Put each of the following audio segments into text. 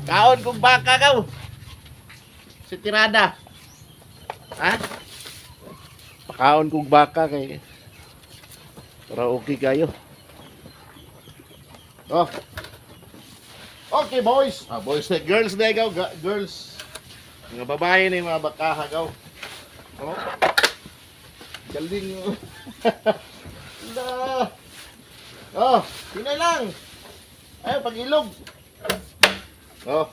Kaon kong baka kaw. Si Tirada. Ha? Pakaon kong baka kay para okay kayo. Oh. Okay, boys. Ah, boys, eh, girls na ikaw, girls. Mga babae na yung mga bakaha kaw. Oh. Galing, oh. La. Oh, pinay lang. Ay, pag-ilog. Oh.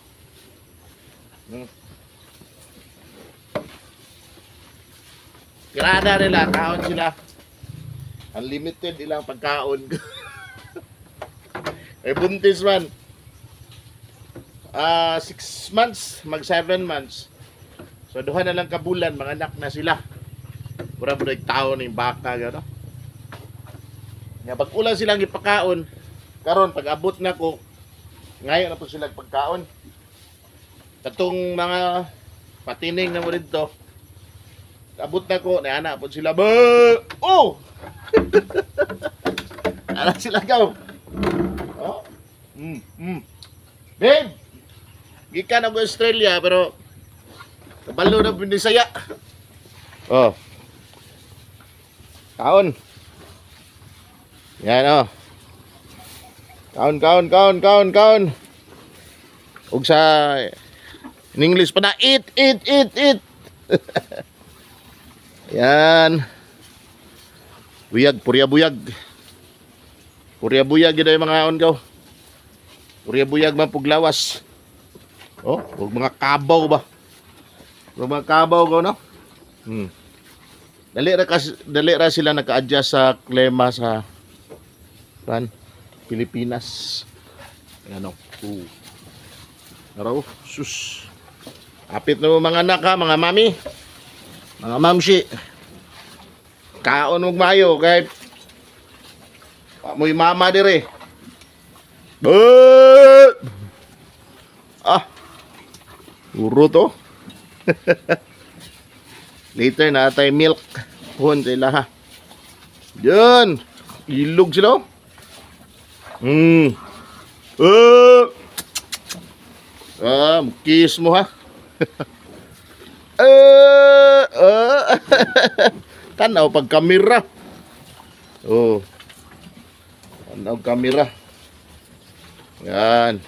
Tirada nila, kaon sila. Unlimited ilang pagkaon. Eh, buntis man. Ah, 6 months, mag 7 months. So, duha na lang kabulan, mga anak na sila. Mura mo tao ng baka, gano'n. Nga, pag ulan silang ipakaon, karon pag abot na ko, ngayon na po sila pagkaon. Katong mga patining na mo dito, abot na ko, naana po sila, ba! Oh! Ana sila gaw. Oh. Babe! Gikan ako Australia pero kabalo na Binisaya. Oh. Kaon. Yan oh. Kaon, kaon, kaon, kaon, kaon. Ug sa in English pa na, eat, eat, eat, eat. Yan. Buyag, purya buyag. Purya buyag yun ay mga on gaw. Purya buyag man puglawas. Oh, ug mga kabaw ba? Ug mga kabaw gaw no? Dali ra sila naka-adjust sa klima sa kan Pilipinas. Ano? Araw, sus. Apit na mo mga anak ha, mga mami. Mga mamsi. Kaon og mayo kay mo'y mama dire. Ba! Ah. Uro to. Later na tay milk. Puhon sila ha. Yan. Ilog sila, oh. Ah, kiss mo ha. Eh, eh. Tanaw pag kamera. Oh. Tanaw kamera. Yan.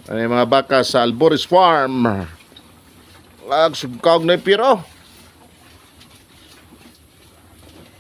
Ano yung mga baka sa Albores Farm. Ag sugkag na piro.